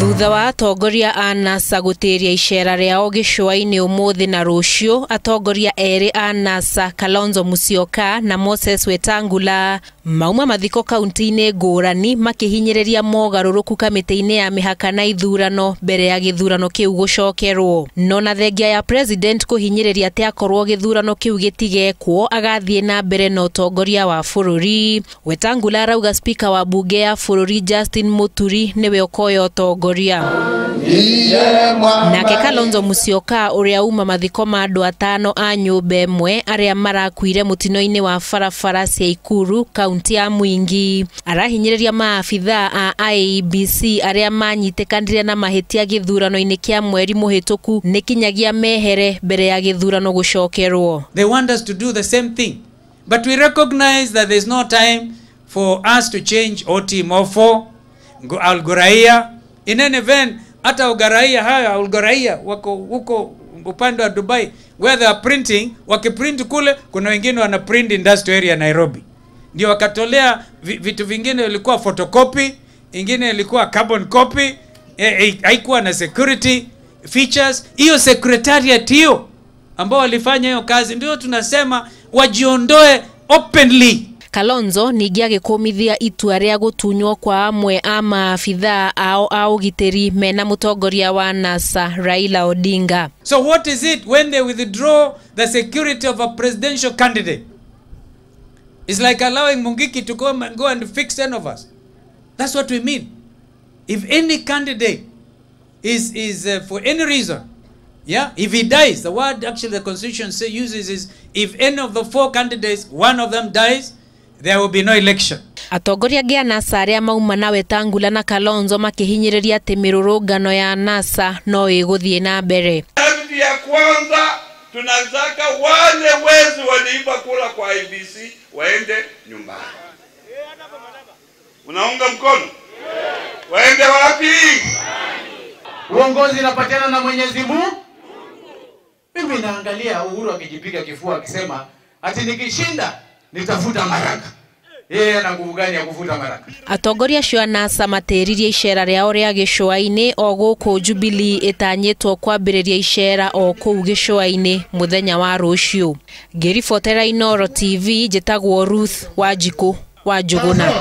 Thutha wa atongoria a NASA gũtĩria icera rĩao gĩcũa-inĩ ũmũthĩ na rũciũ, atongoria erĩ a NASA Kalonzo Musyoka na Moses Wetangula mauma mathiko kaunti-inĩ ngũrani makĩhinyĩrĩria mogarũrũku kamĩtĩ-inĩ ya mĩhaka na ithurano mbere ya gĩthurano kĩu gũcokerwo. No na thengia ya president kũhinyĩrĩria atĩ akorwo gĩthurano kĩu gĩtigekwo agathiĩ na mbere na ũtongoria wa bũrũri. Wetangula arauga speaker wa bunge ya bũrũri Justin Muturi nĩwe ũkoya ũtongoria. Nake Kalonzo Musyoka ũrĩa uma mathiko ma andũ atano a nyũmba ĩmwe arĩa marakuire mũtino-inĩ wa barabara cia Ikuru kaunti ya Mwingi arahinyĩrĩria maabithaa a IEBC arĩa manyitĩkanire na mahĩtia gĩthurano-inĩ kĩa mweri mũhĩtũku nĩ kinyagia mehere mbere ya gĩthurano gũcokerwo. They want us to do the same thing, but we recognize that there's no time for us to change OT Mofo, Al-Ghurair. In any event, hata Ugaraia haya Al-Ghurair wako huko upande wa Dubai where they are printing, wakiprint kule kuna wengine wana print industrial area Nairobi. Ndio wakatolea vitu vingine ilikuwa photocopy, ingine ilikuwa carbon copy, haikuwa na security features. Hiyo secretariat hiyo ambao walifanya hiyo kazi ndio tunasema wajiondoe openly. Kalonzo ningĩ agĩkũmithia itua rĩa gũtunywo kwa amwe a maabithaa ao a ũgitĩri mena mũtongoria wa NASA Raila Odinga. So what is it when they withdraw the security of a presidential candidate? It's like allowing Mungiki to go and fix 10 of us. That's what we mean. If any candidate is for any reason, yeah, if he dies, the word actually the constitution uses is if any of the 4 candidates, one of them dies, there will be no election. Atongoria angĩ a NASA arĩa mauma na Wetangula na Kalonzo makĩhinyĩrĩria atĩ mĩrũrũngano ya NASA no ĩgũthiĩ na mbere. Ya kwanza tunataka wale wezi waliiba kula kwa IEBC waende nyumbani. Unaunga mkono? Waende wapi? Uongozi unapatiana na Mwenyezi Mungu. Mimi naangalia Uhuru akijipiga kifua akisema ati nikishinda nitafuta maraka. Yeye ana nguvu gani ya kufuta maraka? Atongoria acio a NASA matĩririe icera rĩao rĩa gĩcũa-inĩ o gũkũ Jubilee ĩtanyĩtwo kwambĩrĩria icera o kũu gĩcũa-inĩ mũthenya wa rũciũ. Ngĩribotera Inooro TV njĩtagwo Ruth Wanjikũ wa Njũgũna.